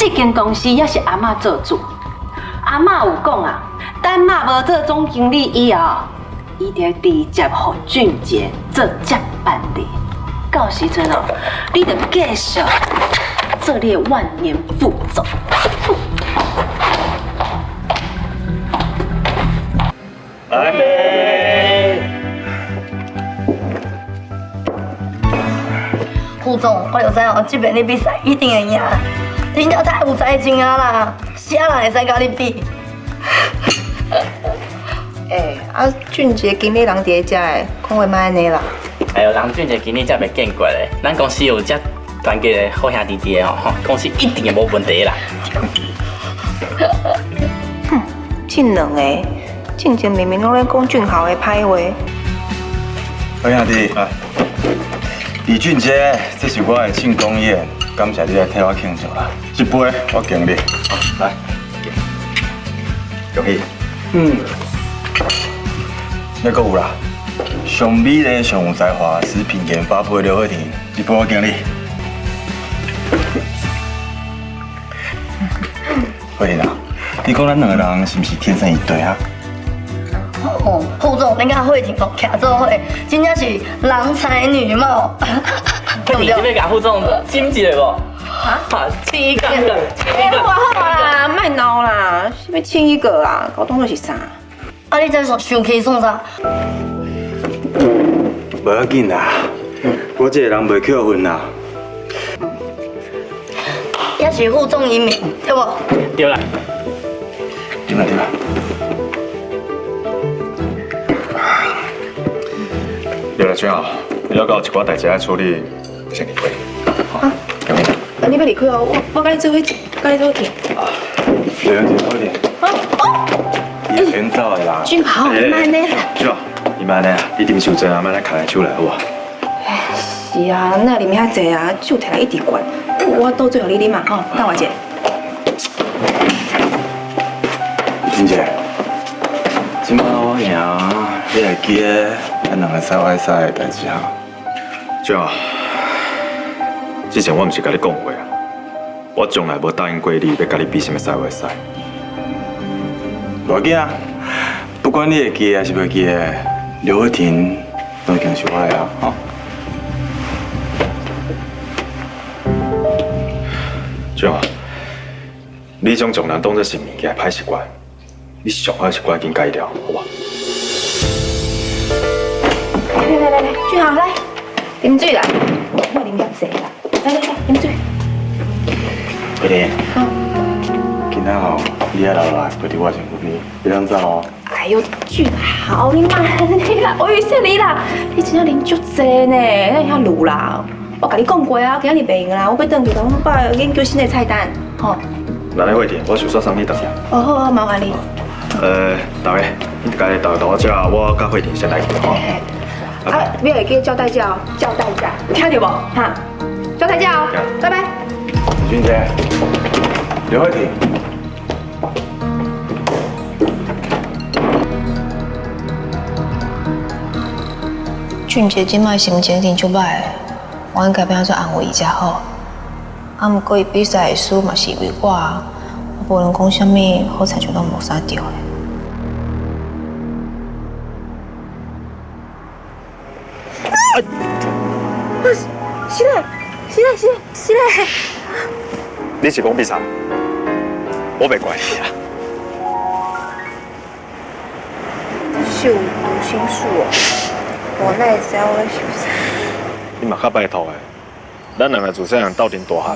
這間公司也是阿嬤做主。阿嬤有講啊，等媽無做總經理以後，伊就直接予俊傑做接班人。到時陣哦，你就繼續做你的萬年副總。來。副總，我就知哦，這遍你比賽一定會贏，真正太有才情啊啦，啥人會使佮你比？欸，啊，俊傑經理人佇咧遮的，講話莫按呢啦。哎喲，人俊傑經理遮袂見怪咧，咱公司有遮團結的好兄弟佇咧吼，公司一定會無問題啦。哼，這兩个，進前明明攏咧講俊豪的歹話。好兄弟，李俊傑，這是我的慶功宴，感謝你來替我慶祝啦。這杯我敬你，好，來，恭喜。嗯。那閣有啦，上美麗、上有才華、食品研發部的劉慧婷，這杯我敬你。慧婷啊，你講咱兩個人是毋是天生一對啊？哦，副總，你佮慧婷哦，徛做伙，真正是郎才女貌。你這欲共副總親一下無？哈？親一個，親一個。好啊好啊，莫鬧啦，啥物親一個啊？搞當作是啥？啊，你這生氣創啥？無要緊啦，我這個人袂扣分啦。也是副總英明，對無？對啦。對啦對啦。對啦，俊豪，你還閣有一寡代誌愛處理，先離開。啊？啊，你欲離開哦？我佮你做伙，佮你做伙去。啊，對對對。啊哦。你先走的啦。俊豪，你莫按呢啦。俊豪，你莫按呢啊，你啉傷濟啊，莫來牽手來好無？是啊，哪啉遐濟啊，酒提來一直灌。我倒水予你啉嘛，吼，等我一下。俊傑，這擺我贏，你會記得咱兩个使歹使的代誌哈？俊豪，之前我毋是共你講過啊，我從來無答應過你欲共你比啥物使袂使。無要緊啊，不管你會記還是袂記得，劉慧婷都已經是我的啊，吼。俊豪，你將眾人當作是物件的歹習慣，你上好是趕緊改掉，好無？來來來來，俊豪來，啉水啦，莫啉遐濟啦，來來來，啉水。慧婷，今仔吼，你愛留落來陪佇我身軀邊，別通走哦。哎喲，俊豪，你莫按呢啦，我預設你啦，你真正啉足濟呢，哪會遐魯啦？我共你講過啊，今仔日袂閒啦，我欲轉去共阮爸研究新的菜單，吼。那呢，慧婷，我想煞送你轉去。哦，好好，麻煩你。大家，你家己留佇我遮，我佮慧婷先來去吼。啊，你會記叫代駕哦，叫代駕，有聽著無？哈，叫代駕哦，拜拜。李俊傑，劉慧婷。俊傑這擺心情一定足歹的，我應該欲按怎安慰伊才好。啊，毋過伊比賽會輸嘛是因為我，我無論講啥物，好親像攏無啥對的。是嘞，是嘞，是嘞，是嘞。你是講比賽？我袂怪你啊。你是有讀心術哦？我哪會知影我咧想啥？你嘛較拜託的，咱兩个自細漢鬥陣大漢，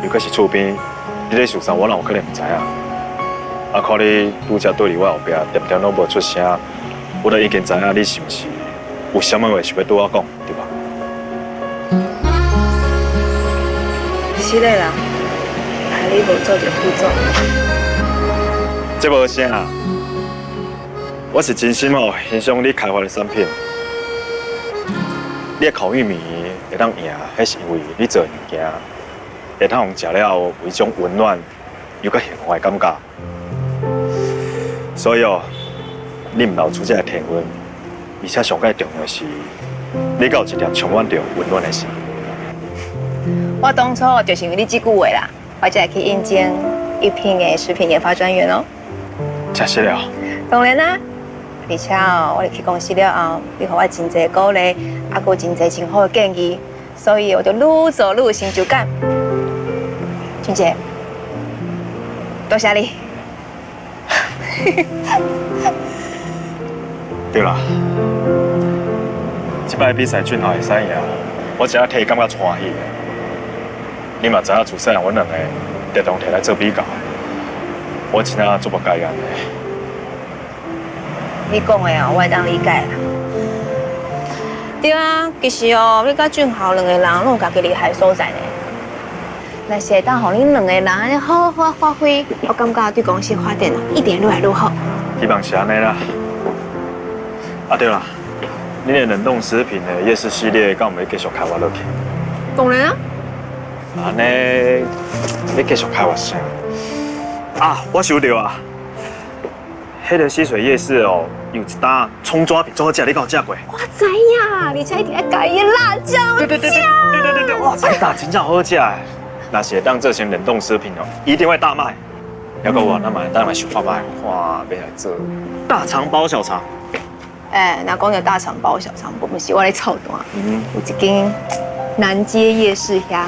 又閣是厝邊，你咧想啥，我哪有可能毋知影？啊，看你拄才對佇我後壁，恬恬攏無出聲，我都已經知影你是毋是有啥物話想欲對我講，對吧？是的啦，害你無做著副總。這無啥，我是真心哦，欣賞你開發的產品。你的烤玉米會當贏，彼是因為你做的物件會當予食了後有一種溫暖又閣幸福的感覺。所以哦，你毋流出這个天分，而且上蓋重要是，你閣有一粒充滿著溫暖的心。我當初就是因為你這句話啦，我才會去應徵一品的食品研發專員哦。真實了？當然啦，而且哦，我入去公司了後，你予我真濟鼓勵，啊，閣有真濟真好的建議，所以我就愈做愈有成就感。俊傑，多謝你。對啦，這擺比賽俊豪會使贏，我真正替伊感覺歡喜的。你嘛知影自細漢阮兩个常常提來做比較，我真正足無介意按呢。你講的哦，我會當理解啦。對啊，其實哦，你佮俊豪兩個人攏有家己厲害的所在呢。若是會當予恁兩個人按呢好好發揮，我感覺對公司發展哦，一定愈來愈好。希望是按呢啦。啊對啦，恁的冷凍食品的夜市系列，敢有欲繼續開發落去？當然啊。按呢，欲繼續開發啥？啊，我想著啊，彼个溪水夜市哦，有一搭蔥抓餅足好食，你敢有食過？我知影，而且一定愛加伊的辣椒醬。對對對對對對對，哇，這搭真正好食的。若是會當做成冷凍食品哦，一定會大賣。猶閣有，咱嘛會當來想看覓，看欲來做大腸包小腸。欸，若講著大腸包小腸，毋是我咧操蛋。有一間南街夜市遐，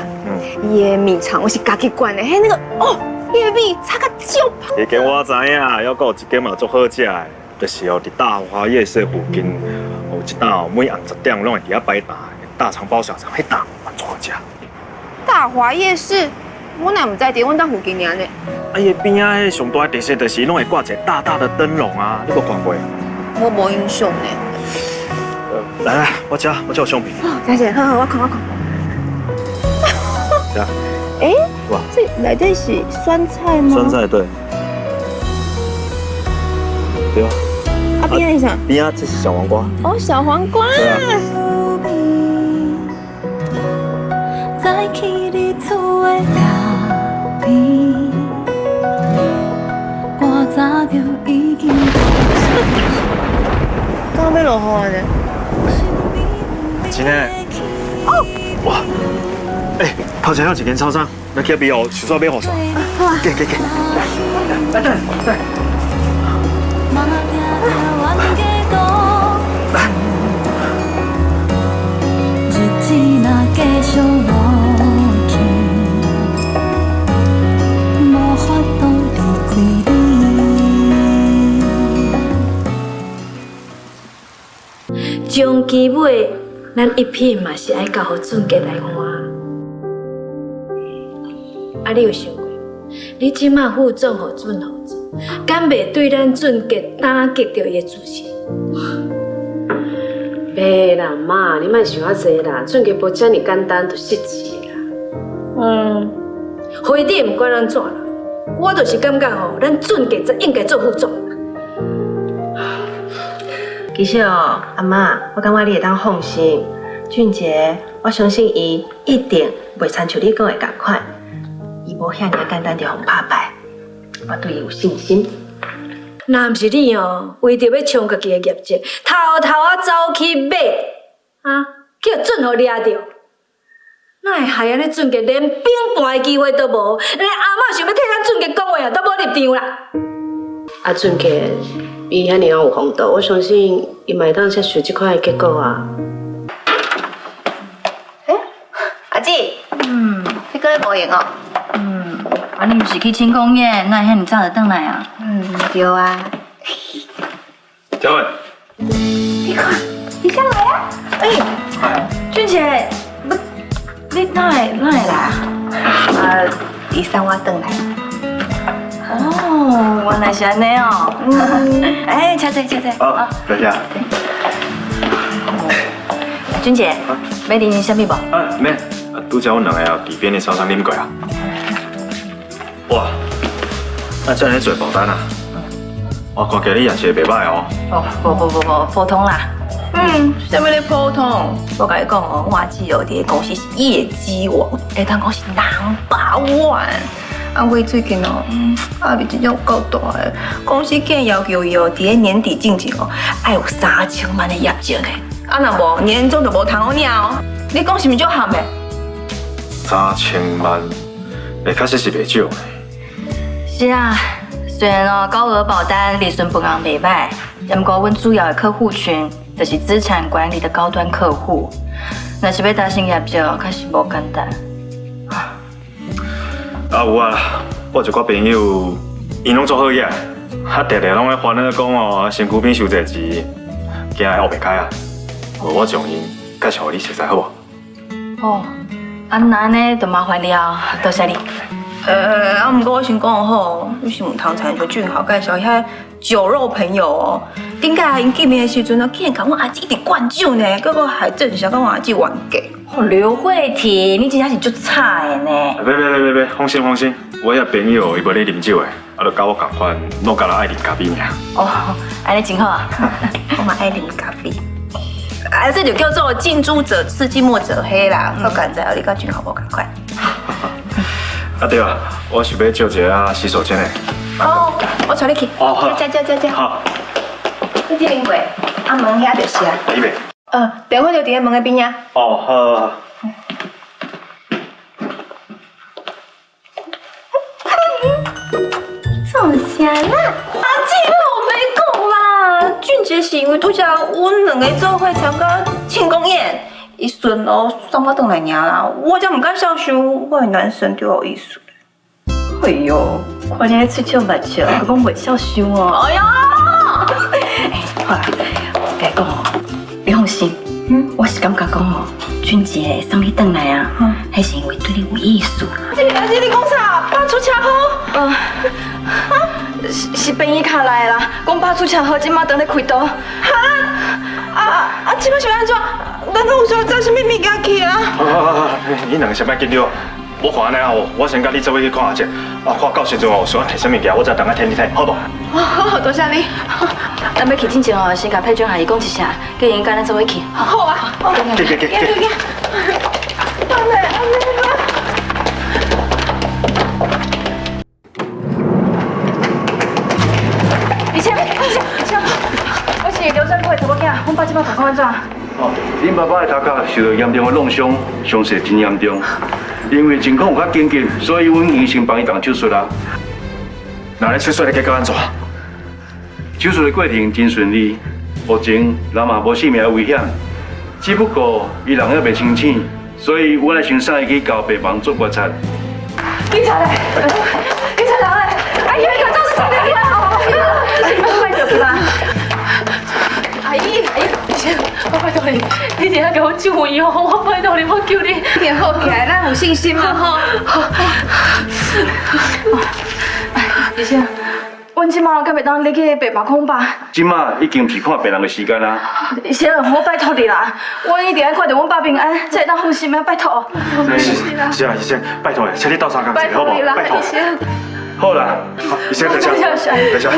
伊的米腸我是家己灌的，彼那個哦，伊的米炒甲足香。彼間我知影，猶閣有一間嘛足好食的，就是哦，佇大華夜市附近有一搭哦，每暗10點攏會佇遐擺檔，大腸包小腸，彼搭嘛足好食。大華夜市，我哪毋知佇阮兜附近爾呢？啊，伊邊仔彼上大的特色就是攏會掛一个大大的燈籠啊，你無看過？我無印象呢。來來，我這有相片。哦，謝謝，好好，我看我看。這。欸，哇，這內底是酸菜嗎？酸菜對。對啊。啊，邊仔是啥？邊仔這是小黃瓜。哦，小黃瓜。對啊。剛欲落雨啊呢？真的。哦。哇。欸，頭前有一間超商，咱去遐買予，想煞買雨傘。好啊。給給給。來，來，來。來。終其尾，咱一品嘛是愛交予俊傑來換。啊，你有想過無？你這馬副總予俊豪做，敢袂對咱俊傑打擊著伊的自信？袂啦，媽，你莫想遐濟啦，俊傑無遮爾簡單就失志啦。嗯，非得毋管按怎啦，我就是感覺吼，咱俊傑才應該做副總。其實哦，阿媽，我感覺你會當放心，俊傑，我相信伊一定袂親像你講的仝款，伊無遐爾簡單就予人拍敗，我對伊有信心。若毋是你哦，為著欲衝家己的業績，偷偷仔走去買，啊，去予俊豪掠著，哪會害按呢俊傑連反盤的機會都無？連阿嬤想欲替咱俊傑講話啊，都無立場啦。啊，俊傑，伊遐爾仔有風度，我相信伊嘛會當接受這款的結果啊。欸，阿姊，你閣咧無閒哦？嗯，啊，你毋是去慶功宴，哪會遐爾早就轉來啊？嗯，對啊。嘉慧。你看，你敢來啊？欸，俊傑，你哪會來啊？啊，伊送我轉來。哦，原來是按呢哦。欸，請坐，請坐。好，多謝。俊傑，欲啉啥物無？啊，免。拄才阮兩個啊，佇便利超商啉過啊。哇，那這樣做保單啊？我看起來你也是袂䆀哦。哦，無無無無，普通啦。嗯，啥物咧普通？我共你講哦，我阿姊哦，佇个公司是業績王，會當講是 number one。啊，我最近哦，壓力真正有夠大的，公司竟然要求伊哦，佇咧年底進前哦，愛有3000萬的業績呢。啊，若無年終就無通好領哦。你講是毋是足合的？3000萬，欸，確實是袂少。是啊，雖然哦高額保單利潤本行袂䆀，毋過阮主要的客戶群就是資產管理的高端客戶，若是欲達成業績，確實無簡單。啊有啊，我一寡朋友，𪜶攏做好業，啊，定定攏咧煩惱講哦，身軀邊收濟錢，驚會學袂開啊。無我將𪜶介紹予你熟似好無？哦，啊那按呢就麻煩你啊，多謝你。啊，毋過我先講好，你是毋通親像俊豪介紹遐酒肉朋友哦。頂擺𪜶見面的時陣啊，竟然共阮阿姊一直灌酒呢，結果害鄭翔佮阮阿姊冤家。哦，劉慧婷，你真正是足慘的呢。別別別別別，放心放心，我遐朋友伊無咧啉酒的，啊，就佮我仝款，攏干焦愛啉咖啡爾。哦，按呢真好啊。我嘛愛啉咖啡。啊，這就叫做近朱者赤，近墨者黑啦。我敢知你佮俊豪無仝款。啊對啊，我想欲借一下洗手間的。哦，我帶你去。哦好。坐坐坐坐。好。你這邊過，啊門遐就是啊。這邊。電話就佇咧門的邊仔。哦，好。創啥啦？阿姊，你有白講啦！俊傑是因為拄才阮兩個做伙參加慶功宴，伊順路送我轉來爾啦，我才毋敢肖想我的男神對我有意思。哎喲，看你咧喙笑目笑，閣講袂肖想哦。哎呀！欸，好啦，我共你講哦，你放心，我是感覺講哦，俊傑送你轉來啊，彼是因為對你有意思。這阿姊，你講啥？爸出車禍？是是病院敲來的啦，講爸出車禍，這馬當咧開刀。哈？啊！這擺是欲按怎？咱攏有需要載啥物物件去啊？好好好，你兩個先莫緊張，我看按呢哦，我先佮你做伙去看下者，啊，看到時陣哦，需要提啥物件，我再轉來替你提，好無？好，多謝你。咱欲去之前哦，先共佩娟阿姨講一聲，叫𪜶佮咱做伙去。好啊，好。去去去去。阿妹，阿妹啦。醫生，醫生，醫生，我是劉振國的查某囝，阮爸這擺狀況按怎？哦，恁爸爸的頭殼受到嚴重的弄傷，傷勢真嚴重。因為情況有較緊急，所以阮醫生幫伊動手術啦。那咧手術的結果按怎？手術的過程真順利，目前人嘛無性命的危險，只不過伊人猶袂清醒，所以阮愛先送伊去交病房做觀察。警察來！警察來！阿姨，你走是啥物啊？是莫著去啦！阿姨，阿姨，我拜託你，你一定要共我救伊哦！我拜託你，我求你，一定好起來，咱有信心嘛吼！醫生，阮這馬敢會當入去病房看爸？這馬已經毋是看病人的時間啦。醫生，我拜託你啦，我一定愛看著阮爸平安，才會當放心啊！拜託。是啊，醫生，拜託，請你鬥相共一下好無？拜託。好啦，好，醫生，等下，等下。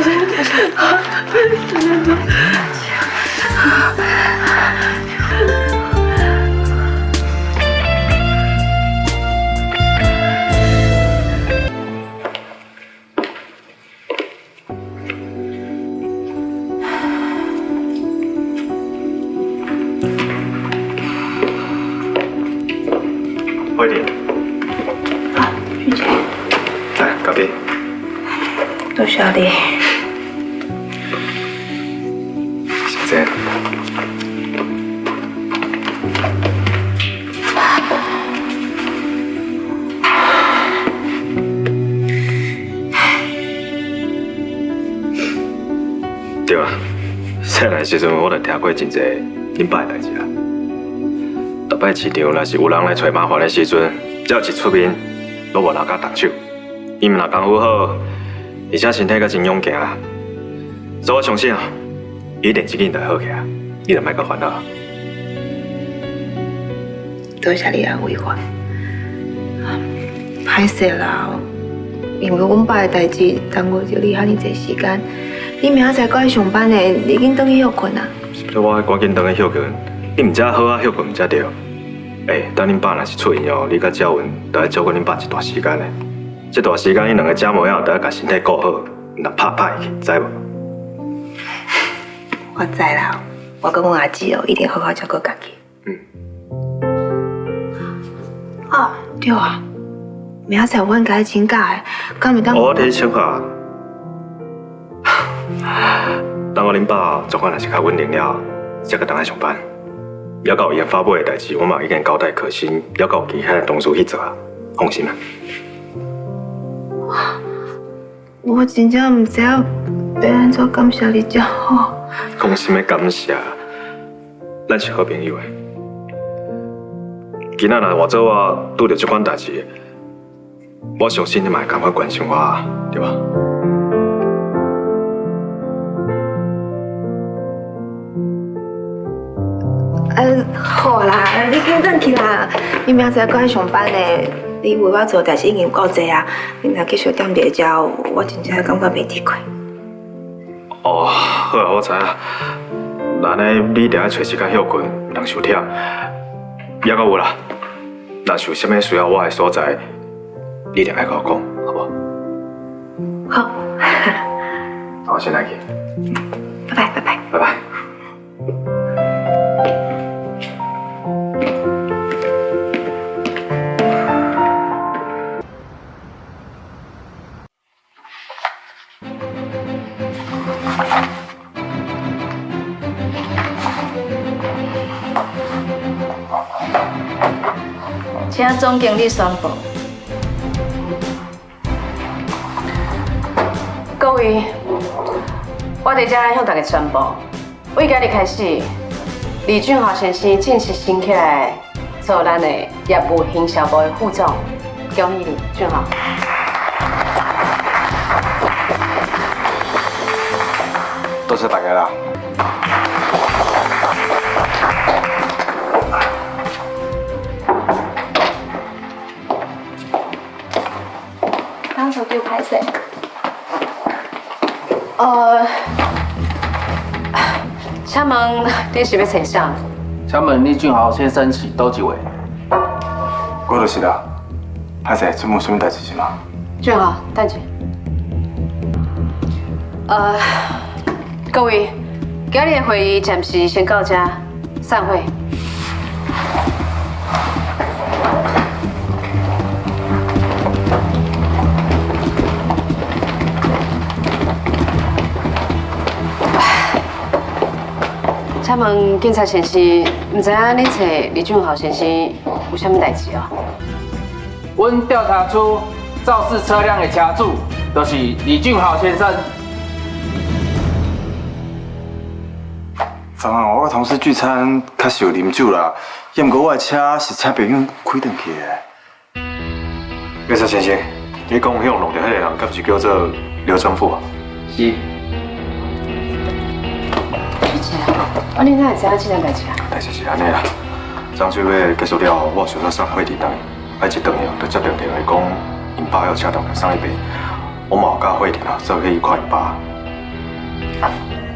慧玲，啊，俊傑，來，咖啡。多謝你。小姐。對啊，細漢時陣我就聽過真濟恁爸的代誌啊。逐擺市場若是有人來揣麻煩的時陣，只要一出面，攏無人敢動手。伊毋若功夫好，而且身體閣真勇健，所以我相信啊，伊一定真緊就會好起來。你就莫閣煩惱。多謝你安慰我。歹勢啦，因為阮爸的代誌耽誤著你遐爾濟時間，你明仔載閣愛上班的，你緊轉去歇睏啊。所以我愛趕緊轉去歇睏，你毋才好啊，歇睏毋才對。欸，等恁爸若是出院哦，你佮趙文都愛照顧恁爸一段時間的。這段時間，恁兩個姐妹仔都愛共身體顧好，毋通拍歹去，知無？我知啦，我佮阮阿姊哦，一定好好照顧家己。嗯。啊，對啊，明仔载我应该请假的，敢会当？我替你请假。等我恁爸状况若是较稳定了，才阁转来上班。犹阁有研发部的代志，我嘛已经交代可心，犹阁有其他的同事去做啊，放心啦。我真正毋知影欲按怎感谢你才好。讲啥物感谢？咱是好朋友的。今仔若换做我拄著这款代志，我相信你嘛会仝款关心我，对吧？好啦，你紧转去啦。你明仔载阁爱上班呢，你为我做代志已经有够济啊。你若继续踮伫遮，我真正感觉袂铁过。哦，好啊，我知影。那按呢，你定爱揣时间歇睏，毋通伤忝。犹阁有啦，若是有啥物需要我的所在，你一定爱共我讲，好无？好。那我先来去。拜拜，拜拜。拜拜。请总经理宣布。各位，我伫遮向大家宣布，为今日开始，李俊豪先生正式升起来做咱的业务行销部的副总，恭喜你，俊豪！多谢大家啦。当初就歹势。请问你是欲揣啥？请问李俊豪先生是佗一位？我就是啦。歹势，这有啥物代志是吗？俊豪，等一下。各位，今日的会议暂时先到这，散会。请问警察先生，毋知影恁揣李俊豪先生有啥物代志哦？阮调查出肇事车辆的车主就是李俊豪先生。昨昏我佮同事聚餐，确实有啉酒啦。也毋过我的车是请朋友开转去的。警察先生，你讲予弄著彼个人，敢是叫做刘正富啊？是。啊，你哪会知影这件代志啊？代志是按呢啦，昨水尾结束了后，我想说送慧婷转去，啊，一转去就接到电话讲，𪜶爸予车撞著送去病，我嘛有佮慧婷啊做伙去看𪜶爸。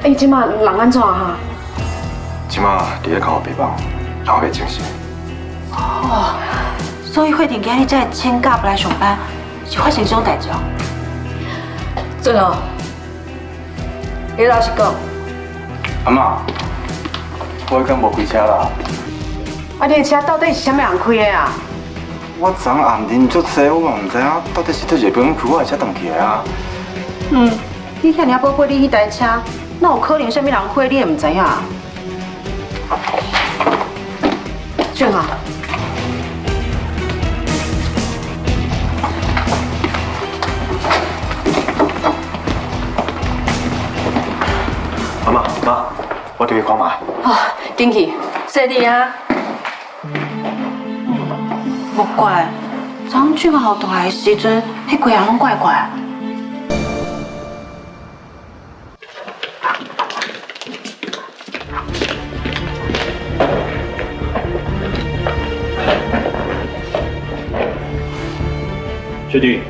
欸，这马人按怎哈？这马伫咧康复病房，人袂清醒。哦，所以慧婷今日才会请假不来上班，是发生这种代志哦。俊豪，你老实讲。阿嬷，我彼工无开车啦。啊，你的车到底是啥物人开的啊？我昨暗啉足济，我嘛毋知影到底是佗一个朋友开我的车转去的啊。嗯，你遐尔宝贝，你彼台车，哪有可能啥物人开，你会毋知影？俊豪，阿嬷，妈，我入去看觅。哦，紧去，谢你啊。无怪，昨昏俊豪转来的时阵，彼规人拢怪怪。小弟，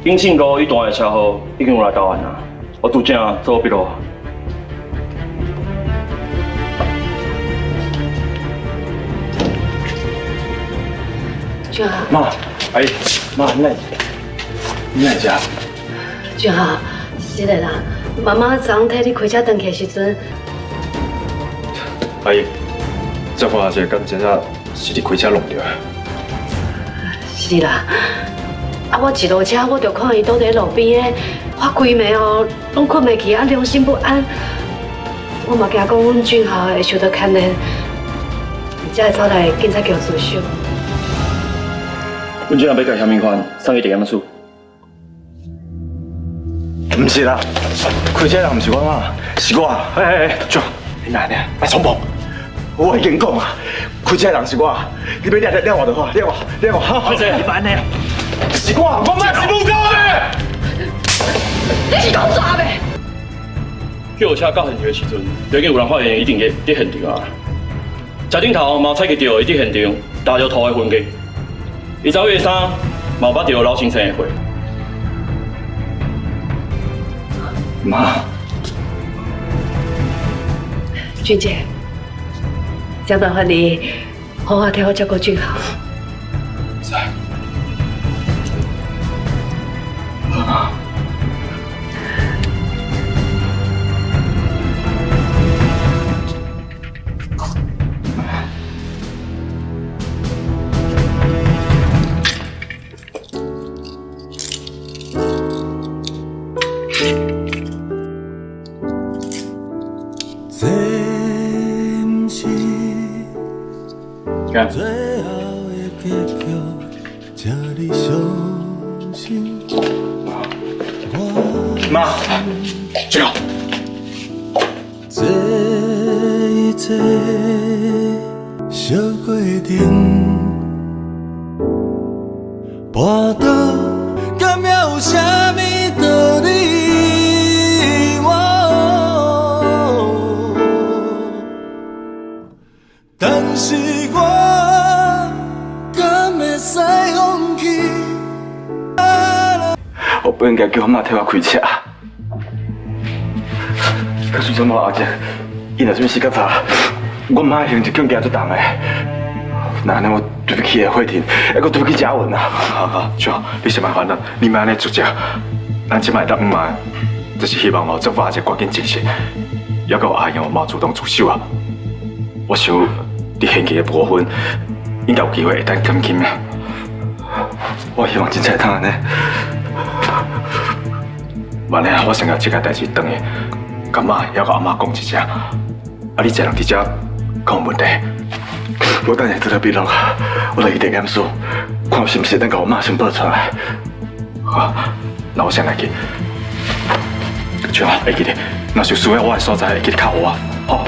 景庆路一段的车祸已经有来到案啊，我拄则做笔录。俊豪，妈，阿姨，妈，你来，你来遮？俊豪，是的啦，妈妈昨昏替你开车转去的时阵，阿姨，这看下敢真正是你开车弄著的？是啦，啊，我一落車我就看伊倒佇路邊的，我規暝哦攏睏袂去，啊良心不安。我嘛驚講阮俊豪會受到牽連，才會走來警察局自首。阮俊豪欲共嫌疑犯送去地檢署。毋是啦，開車人毋是我媽，是我。哎哎哎，俊，你哪呢？莫衝動！我已經講啊，開車人是我，你欲掠掠我就好，掠我掠我。好，你別按呢，是我，我媽是無辜的。你是講煞袂？救護車到現場的時陣，已經有人發現伊佇現場啊。車頂頭嘛採集著伊佇現場打著塗的痕跡，伊走去的衫嘛有捌著老先生的血。媽，俊傑，真麻煩你好好替我照顧俊豪。是。媽。媽，俊豪。這一切小過程，跋倒敢還有啥物道理？但是我敢會使放棄？我不應該叫我媽替我開車。可是怎麼阿姐，伊若啥物事較早，我媽刑一定驚足重的。那按呢我對不起慧婷，還閣對不起嘉文啊！好好，俊豪，你先莫煩惱，你莫按呢自責。咱這擺會當毋瞞，就是希望哦，政府阿姐趕緊證實，猶閣有阿英嘛主動自首啊。我想佇刑期的部分，應該有機會會當減輕的。我希望真正會當按呢。萬一我先共這件代誌轉去，共媽猶閣阿媽講一聲，啊，你一個人佇遮，敢有問題？我等下做了筆錄，我來去地檢署，看是毋是會當共我媽先報出來。好，那我先來去。俊豪，會記得，若是有需要我的所在，會記得敲我。好。